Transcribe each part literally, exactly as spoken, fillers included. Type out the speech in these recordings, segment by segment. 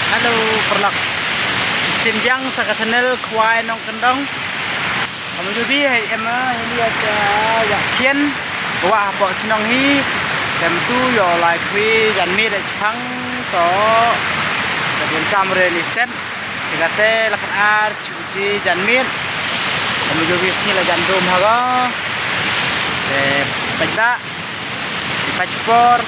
Hello, paralok. Sngewbha ïa ka channel Khwai Nongkyndong. Kumjuh hi em, hi ïa ka Wah Khian, wah hapoh chnong hi. Te mynta ïoh lai khwai janmiet da chipang to. Te bun kam re ni step. Te kata la kat ar chi baje janmiet. Te mynta ki sngi la jan dum ha ko. Te peit da. Peit por.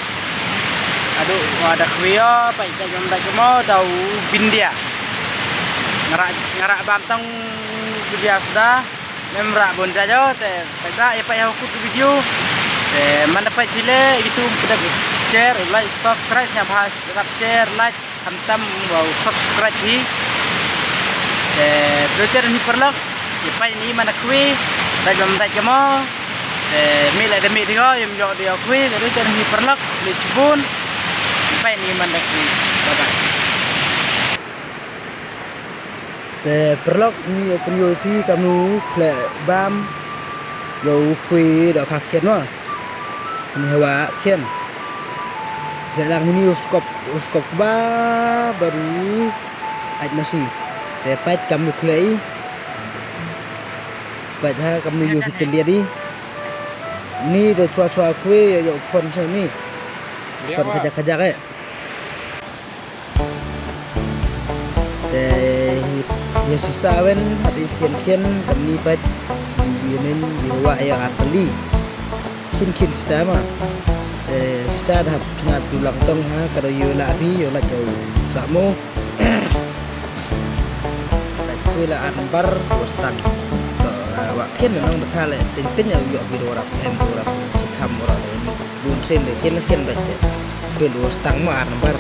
Aduh, wa da khwai ïa, peit da jong da jong mo da u Bindia. Ngara ngara bam tang Bindia suda. Mem ra bun jajo te peit da ïa peit ha u kut video. Te man da peit phi le ïa kitu peit da share, like, subscribe, ïa bha rap share, like. Khamtam wa u subscribe hi. Te doi te ni paralok. Ïa peit ni man da khwai. Da jom da jom mo. Te mih la da mih te ko ïa ïoh da ïoh khwai. Te doi te ni paralok. Ni chibun. Ïa peit ni man da khwai. Bye bye. Te paralok ni ïa pynïoh phi kamnu khleh bam. Ïa u khwai da ka khian wa. Ni hawa khian. Te lang ni u skop u skop ba baru. Ait nasi. Te pait kam nu khlei. Pait ha kam nu yu ki liat i. Ni te chua chua khwai ïa ïa u phon sa ni. Phon khajak khajak eh. Te ïa sisa wen hap i khian khian kam ni pait. Ïa nen ïa wa ïa ar kali. Khin khin sisa ma. Eh, sisa da hap chna tu lang tong ha, ka do yu la bi, yu la jau sa mo. Ka kui la an bar, was tang. To, eh, wa khin na nong da kha le, ting ting ya yu bi do rap, em do rap, si kham do rap ni. Bun sen de khin khin ba te. Bel was tang ma an bar.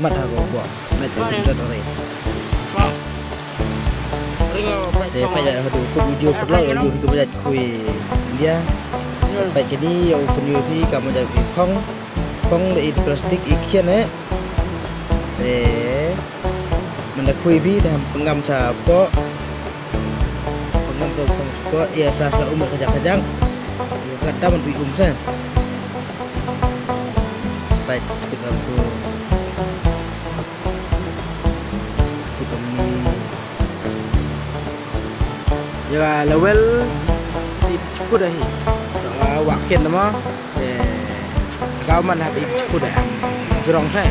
Mat ha go bo. Met bun jot ore. Te pait ïa hadu kut video paralok ïa u hadu pait khwai India. Pait kini ïa u pynïoh phi kam ïa phi phong. Phong da i plastik i khian eh. Te man da khwai phi te ham pynngam cha poh. Pynngam cha phong cha poh ïa sa sa um kajak kajak. Ïa kat da man phi um sa. Pait pynngam tu. Ïa ka level i chukut ahi. Wa khian nama. Eh, ka man hap i chukut ah. Jrong sai.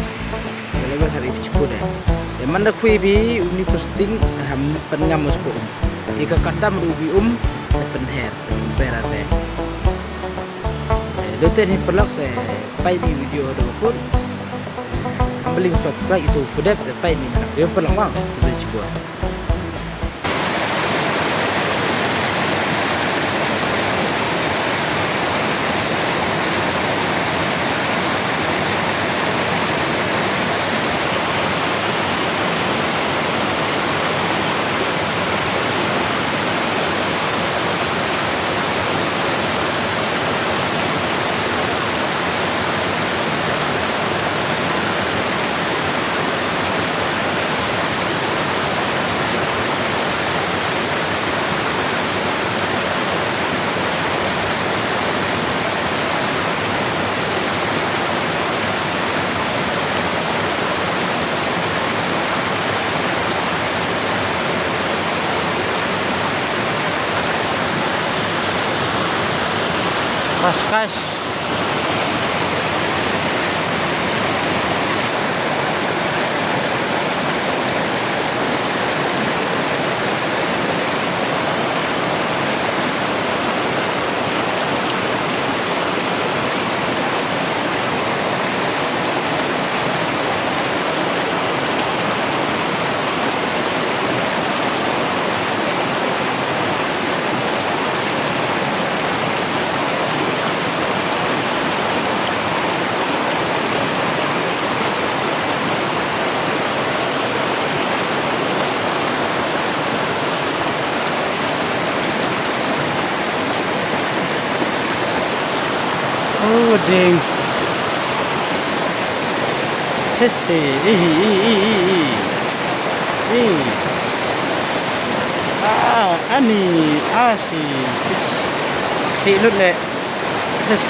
Level hap i chukut ah. Eh, man da khwai bi uni posting ham pynngam chukut. I ka kadam ru bi um pynher. Pynher ate. Eh, dote ni paralok te pait ni video do pun. Bling subscribe itu pudep te pait ni mana. Yo paralok bang. Beli cuba. Kaskas. Oh, ding. Sisi, ihi, i, i, i, i. I. Ah, ani, asi. Is. Ti lut le. Is.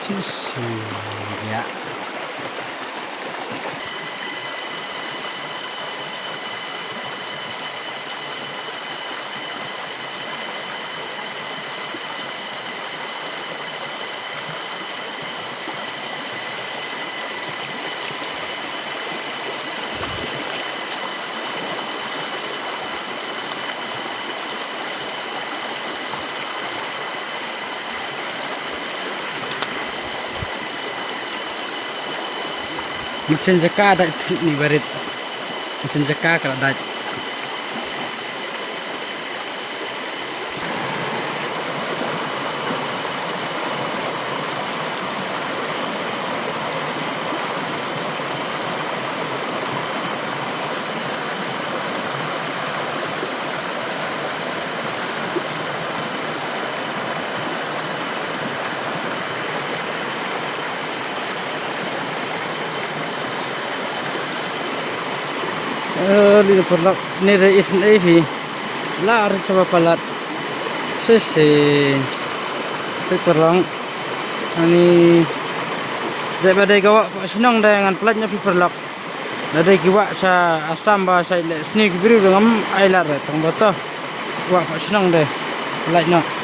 Shisha. Mynshem jaka dait ni barit. Mynshem jaka ka dait. Eh, li paralok, ni re isn't easy. La rit saba palat. Shisha. Phi paralok. Ani. Dei ba dei ka wah shnong dei ngan palat ïa phi paralok. Da dei ki wah sha Assam ba sha leh sniew ki briew dang am ai lad re tang ba to. Wah shnong dei. Palat noh.